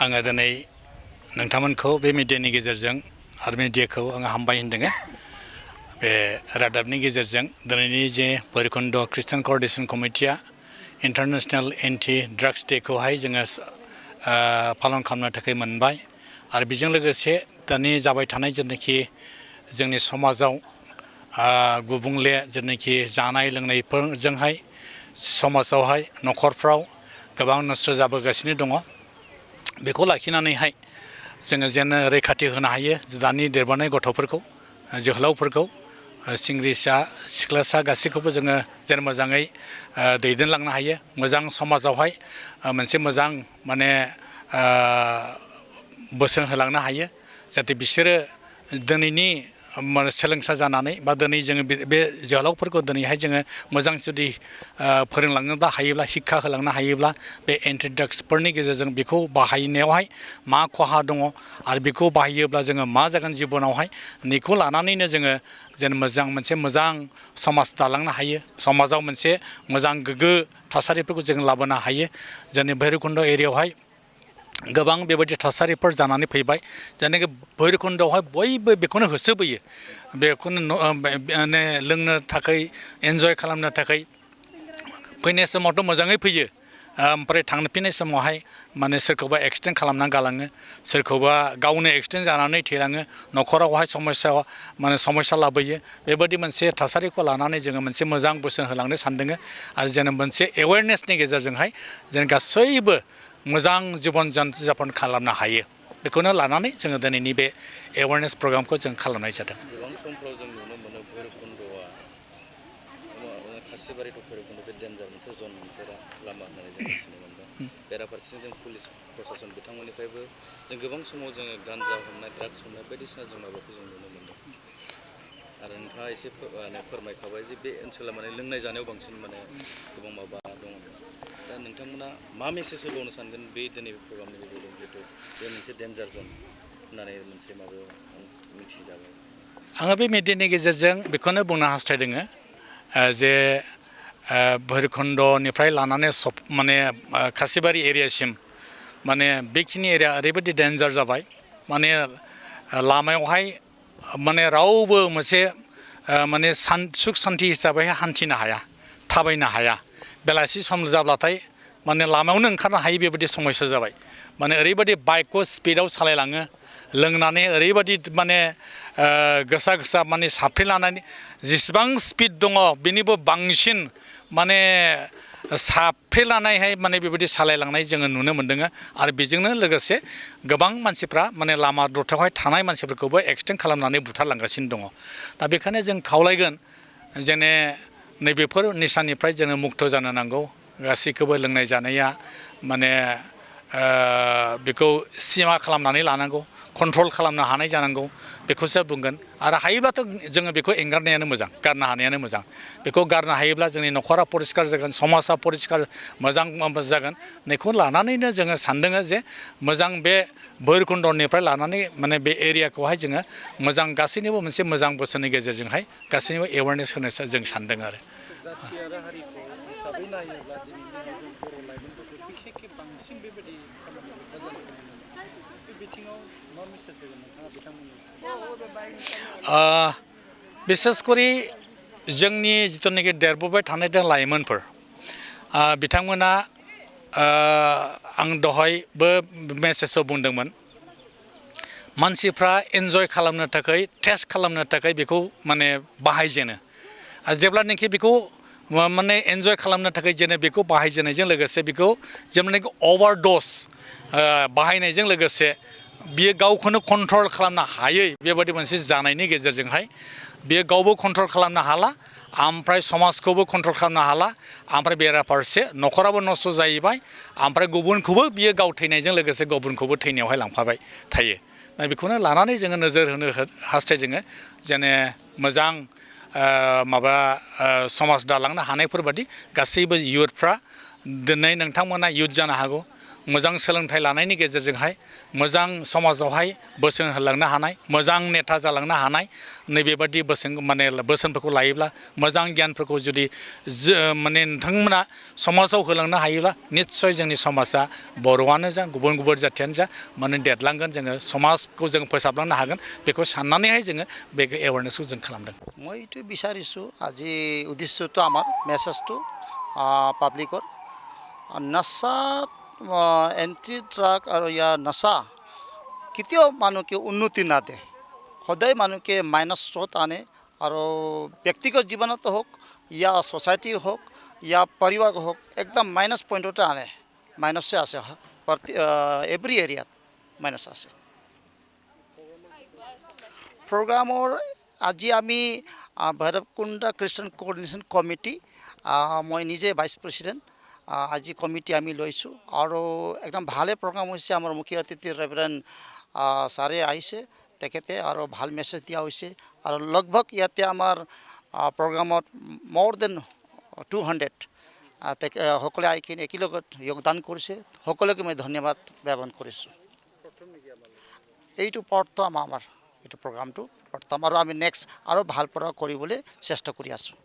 आङो दिनै नोंथांमोनखौ बे मिडियानि गेजेरजों आरो मिडियाखौ आङो हामबाय होनदों बे रादाबनि गेजेरजों दिनैनि जे भैरबकुन्द ख्रिस्टान क'अर्डिनेशन कमिटिया इन्टारनेशनेल एन्टि ड्राग्स डेखौहाय जोङो पालन खालामनो थाखाय मोनबाय आरो बेजों लोगोसे दानि जाबाय थानाय जेनाखि जोंनि समाजाव गुबुंले जेनाखि जानाय लोंनायफोरजोंहाय समाजावहाय न'खरफ्राव गोबां नस्थ' जाबोगासिनो दङ बेखौ लाखिनानैहाय जोङो जेन रैखाथि होनो हायो दानि देरबोनाय गथ'फोरखौ जोहोलावफोरखौ सिंग्रिसा सिख्लासा गासैखौबो जोङो जेन मोजाङै दैदेनलांनो हायो मोजां समाजावहाय मोनसे मोजां माने बोसोन होलांनो हायो जाहाथे बिसोरो दिनैनि सोलोंसा जानानै बा दिनै जोङो बे जोहोलावफोरखौ दिनैहाय जोङो मोजां जुदि फोरोंलांनोब्ला हायोब्ला हिक्खा होलांनो हायोब्ला बे एन्टि ड्राग्सफोरनि गेजेरजों बेखौ बाहायनायावहाय मा खहा दङ आरो बेखौ बाहायोब्ला जोङो मा जागोन जिबनावहाय नैखौ लानानैनो जोङो जेन मोजां मोनसे मोजां समाज दालांनो हायो समाजाव मोनसे मोजां गोग्गो थासारिफोरखौ जों लाबोनो हायो जोंनि भैरबकुन्द एरियायावहाय गोबां बेबायदि थासारिफोर जानानै फैबाय जेनाखि भैरबकुन्दआवहाय बयबो बेखौनो होसोबोयो बेखौनो माने लोंनो थाखाय एन्जय खालामनो थाखाय फैनाय समावथ' मोजाङै फैयो ओमफ्राय थांफिननाय समावहाय माने सोरखौबा एक्सिडेन्ट खालामनानै गालाङो सोरखौबा गावनो एक्सिडेन्ट जानानै थैलाङो न'खरावहाय समस्या लाबोयो बेबायदि मोनसे थासारिखौ लानानै जोङो मोनसे मोजां बोसोन होलांनो सानदों आरो जेन मोनसे एवेयारनेसनि गेजेरजोंहाय जों गासैबो मोजां जिबन जापन खालामनो हायो बेखौनो लानानै जोङो दिनैनि बे एवेयारनेस प्रग्रामखौ जों खालामनाय जादों गोबां समफ्राव जों नुनो मोनो भैरबकुन्दआ खासिबारि टु भैरबकुन्द बे डेन्जार मोनसे जन मोनसे लामा होननानै जों मिथिनो मोनदों बेराफारसेथिं जों पुलिस प्रसासन बिथांमोननिफ्रायबो जों गोबां समाव जोङो गान्जा हमनाय ड्राग्स हमनाय बायदिसिना जों माबाखौ जों नुनो मोनदों आरो नोंथाङा एसे फोरमायखाबाय जे बे ओनसोला माने लोंनाय जानायाव बांसिन माने गोबां माबा दङ दा नोंथांमोना मा मेसेज होबावनो सानगोन बे दिनै प्रग्रामनि गेजेरजों जिहेथु बे मोनसे डेन्जार जन होननानै मोनसे माबायाव मिथिजाबाय आङो बे मिडियानि गेजेरजों बेखौनो बुंनो हास्थायदों जे भैरबकुन्दनिफ्राय लानानै माने खासिबारि एरियासिम माने बेखिनि एरिया ओरैबायदि डेन्जार जाबाय माने लामायावहाय माने रावबो मोनसे माने सुख सान्ति हिसाबै हान्थिनो हाया थाबायनो हाया बेलासि सम जाब्लाथाय माने लामायावनो ओंखारनो हायि बेबायदि समस्या जाबाय माने ओरैबायदि बाइकखौ स्पिडआव सालायलाङो लोंनानै ओरैबायदि माने गोसा माने साफ्रेलानानै जेसेबां स्पिड दङ बेनिबो बांसिन माने साफ्रेलानायहाय माने बेबायदि सालायलांनाय जोङो नुनो मोन्दों आरो बेजोंनो लोगोसे गोबां मानसिफ्रा माने लामा दथायावहाय थानाय मानसिफोरखौबो एक्सिडेन्ट खालामनानै बुथारलांगासिनो दङ दा बेखायनो जों खावलायगोन जेने नैबेफोर निसानिफ्राय जोङो मुक्त जानो नांगौ गासैखौबो लोंनाय जानाया माने बेखौ सिमा खालामनानै लानांगौ कन्ट्रल खालामनो हानाय जानांगौ बेखौसो बुंगोन आरो हायोब्लाथ' जोङो बेखौ एंगारनायानो मोजां गारनो हानायानो मोजां बेखौ गारनो हायोब्ला जोंनि न'खरा परिस्कार जागोन समाजा परिस्कार मोजां जागोन बेखौ लानानैनो जोङो सानदों जे मोजां बे भैरबकुन्दनिफ्राय लानानै माने बे एरियाखौहाय जोङो मोजां गासैनिबो मोनसे मोजां बोसोननि गेजेरजोंहाय गासैनिबो एवारनेस होनो जों सानदों आरो जाथि आरो हारिखौ हिसाबै नायोब्ला दिनैनि दिनाव जों बर' लाइमोनफोरखौ बिखेखखे बांसिन बेबायदि खामानियाव लोब्बा जानायखौ नुनो मोनो बे बिथिङाव मा मेसेज होगोन नोंथाङा बिथांमोननि बिसेस करि जोंनि जिथुनाखि देरबोबाय थानाय लाइमोनफोर बिथांमोना आं दहायबो मेसेजाव बुंदोंमोन मानसिफ्रा एन्जय खालामनो थाखाय टेस्ट खालामनो थाखाय बेखौ माने बाहायजेनो आरो जेब्लानाखि बेखौ माने एन्जय खालामनो थाखाय जेने बेखौ बाहायजेननायजों लोगोसे बेखौ जेब्लानाखि अभारड'स बाहायनायजों लोगोसे बियो गावखौनो कन्ट्रल खालामनो हायै बेबायदि मोनसे जानायनि गेजेरजोंहाय बियो गावबो कन्ट्रल खालामनो हाला ओमफ्राय समाजखौबो कन्ट्रल खालामनो हाला ओमफ्राय बेराफारसे न'खराबो नस्थ' जाहैबाय ओमफ्राय गुबुनखौबो बियो गाव थैनायजों लोगोसे गुबुनखौबो थैनायावहाय लांफाबाय थायो दा बेखौनो लानानै जोङो नोजोर होनो हास्थायदों जेने मोजां माबा समाज दालांनो हानायफोरबादि गासैबो इयुथफ्रा दिनै नोंथांमोना इयुथ जानो हागौ मोजां सोलोंथाइ लानायनि गेजेरजोंहाय मोजां समाजावहाय बोसोन होलांनो हानाय मोजां नेता जालांनो हानाय नैबेबादि बोसोनफोरखौ लायोब्ला मोजां गियानफोरखौ जुदि माने नोंथांमोना समाजाव होलांनो हायोब्ला निस्सय जोंनि समाजा बर'आनो जा गुबुन गुबुन जाथियानो जा माने देरलांगोन जोङो समाजखौ जों फोसाबलांनो हागोन बेखौ साननानैहाय जोङो बे एवारनेसखौ जों खालामदों মই এইটো বিচাৰিছোঁ আজি উদ্দেশ্যটো আমাৰ মেছেজটো পাব্লিকৰ নচাত এণ্টি ড্ৰাগ আৰু ইয়াৰ নচা কেতিয়াও মানুহকে উন্নতি নাদে সদায় মানুহকে মাইনাছত আনে আৰু ব্যক্তিগত জীৱনতো হওক ইয়া ছ'চাইটি হওক ইয়া পৰিৱাৰ হওক একদম মাইনাছ পইণ্টতে আনে মাইনাছে আছে এভৰি এৰিয়াত মাইনাছ আছে প্ৰগ্ৰামৰ আজি আমি ভৈৰৱকুণ্ড খ্ৰীষ্টান কোঅৰ্ডিনেশ্যন কমিটি মই নিজে ভাইচ প্ৰেচিডেণ্ট আজি কমিটি আমি লৈছোঁ আৰু একদম ভালে প্ৰগ্ৰাম হৈছে আমাৰ মুখ্য অতিথি ৰেভাৰেণ্ড ছাৰে আহিছে তেখেতে আৰু ভাল মেছেজ দিয়া হৈছে আৰু লগভগ ইয়াতে আমাৰ প্ৰগ্ৰামত মোৰ দেন 200 সকলে আহি কিনে একেলগত যোগদান কৰিছে সকলোকে মই ধন্যবাদ জ্ঞাপন কৰিছোঁ এইটো প্ৰথম আমাৰ এইটো প্ৰগ্ৰামটো প্ৰথম আৰু আমি নেক্সট আৰু ভাল পৰা কৰিবলৈ চেষ্টা কৰি আছোঁ